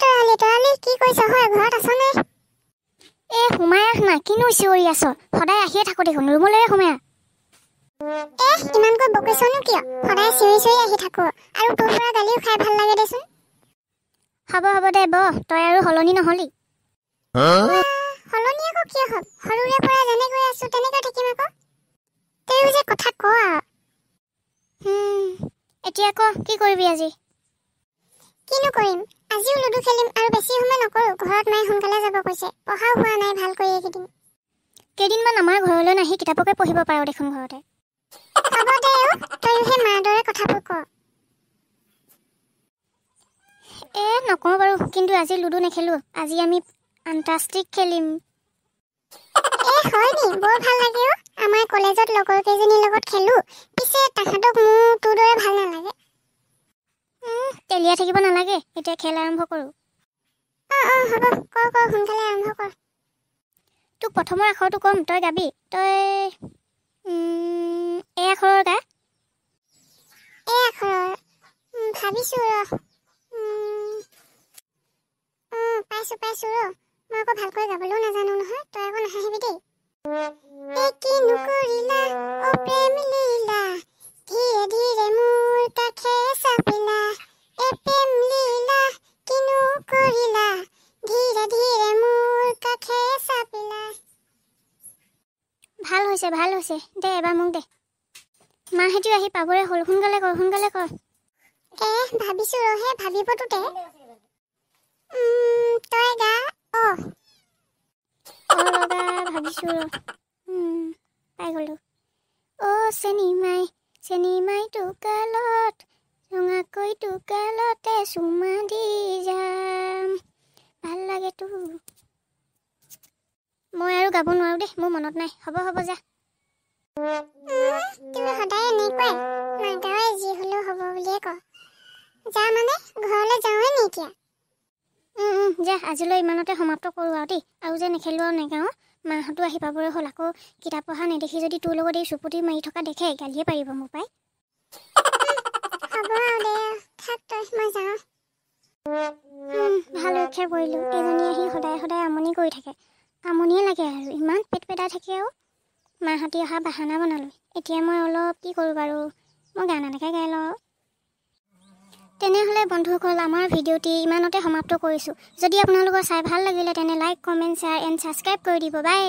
তৰালি, তৰালি, কি কৰিছ হয়? ঘৰত আছনে? এ সোমাই আহ না, কিনো চিঞৰি আছ? সদায় আহিয়ে থাকো দেখোন, ৰুমলৈ সোমাই আহ। এহ, ইমানকৈ বকিছনো কিয়? সদায় চিঞৰি চিঞৰি আহি থাকো আৰু তোৰ পৰা গালিও খাই ভাল লাগে দেচোন। হ'ব হ'ব দে বহ, তই আৰু সলনি নহলি। সলনি আকৌ কিয় হ'ম? সৰুৰে পৰা যেনেকৈ আছো তেনেকৈ থাকিম আকৌ। তয়ো যে কথা ক আৰু। এতিয়া ক, কি কৰিবি আজি? কিনো কৰিম, আজিও লুডু খেলিম আৰু বেছি সময় নকৰোঁ। ঘৰত মায়ে সোনকালে যাব কৈছে, পঢ়াও হোৱা নাই ভালকৈ এইকেইদিন। কেইদিনমান আমাৰ ঘৰলৈ নাহি কিতাপকে পঢ়িব পাৰ দেখোন ঘৰতে। হ'ব দে অ', তয়ো সেই মাৰ দৰে কথাবোৰ ক। এ নকওঁ বাৰু, কিন্তু আজি লুডু নেখেলোঁ, আজি আমি আন্তাষ্টিক খেলিম। এ হয় নি? বৰ ভাল লাগে অ'। আমাৰ কলেজত লগৰ কেইজনীৰ লগত খেলোঁ, পিছে তাহাঁতক মোৰ তোৰ দৰে ভাল নালাগে। তেলিয়াই থাকিব নালাগে, এতিয়া খেল আৰম্ভ কৰোঁ। অঁ অঁ হ'ব, কৰ কৰ, সোনকালে আৰম্ভ কৰ। তোক প্ৰথমৰ আখৰটো ক'ম, তই গাবি। তই এ আখৰৰ গা। এ আখৰৰ? ভাবিছোঁ ৰ। অঁ পাইছোঁ পাইছোঁ ৰ, মই আকৌ ভালকৈ গাবলৈও নাজানো নহয়, তই আকৌ নাহাঁহিবি দেই। এ কিনো কৰিলা অ প্ৰেম লীলা, ধীৰে ধীৰে মোৰ কাষে চাপিলা। এ প্ৰেম লীলা কিনো কৰিলা, ধীৰে ধীৰে মোৰ কাষে চাপিলা। ভাল হৈছে, ভাল হৈছে, দে এবাৰ মোক দে। মাহঁতিও আহি পাবৰে হ'ল, সোনকালে কৰ, সোনকালে কৰ। এ ভাবিছোঁ ৰহে, ভাবিবতো দে। তই গা। অ অ লগা ভাবিছোঁ ৰ। পাই গ'লো। অ' চেনিমাই, চেনিমাই টোকালত ৰঙাকৈ টোকালতে চুমা দি যাম, ভাল লাগে তো। মই আৰু গাব নোৱাৰোঁ দেই, মোৰ মনত নাই। হ'ব হ'ব যা। তুমি সদায় এনেকুৱাই, নাগাৱে যি হ'লেও হ'ব বুলিয়ে ক। যা মানে ঘৰলৈ যাওঁৱে নি এতিয়া? যা, আজিলৈ ইমানতে সমাপ্ত কৰোঁ আৰু দেই। আৰু যে নেখেলোঁ আৰু নেগাওঁ। মাহঁতো আহি পাবৰে হ'ল, আকৌ কিতাপ পঢ়া নেদেখি যদি তোৰ লগত এই চুপতি মাৰি থকা দেখে গালিয়ে পাৰিব মোক পাই। হ'ব আৰু দে, থাক তই, মই যাওঁ। ভাল ৰক্ষা কৰিলোঁ। এইজনী আহি সদায় সদায় আমনি কৰি থাকে, আমনিয়ে লাগে আৰু, ইমান পেট পেটাই থাকে আৰু। মাহঁতি অহা বাহানা বনালোঁ। এতিয়া মই অলপ কি কৰোঁ বাৰু, মই গান এটাকে গাই লওঁ আৰু। তেনেহ'লে বন্ধুসকল, আমাৰ ভিডিঅ'টি ইমানতে সমাপ্ত কৰিছোঁ। যদি আপোনালোকৰ চাই ভাল লাগিলে তেনে like, comment, share and subscribe কৰি দিব। বাই।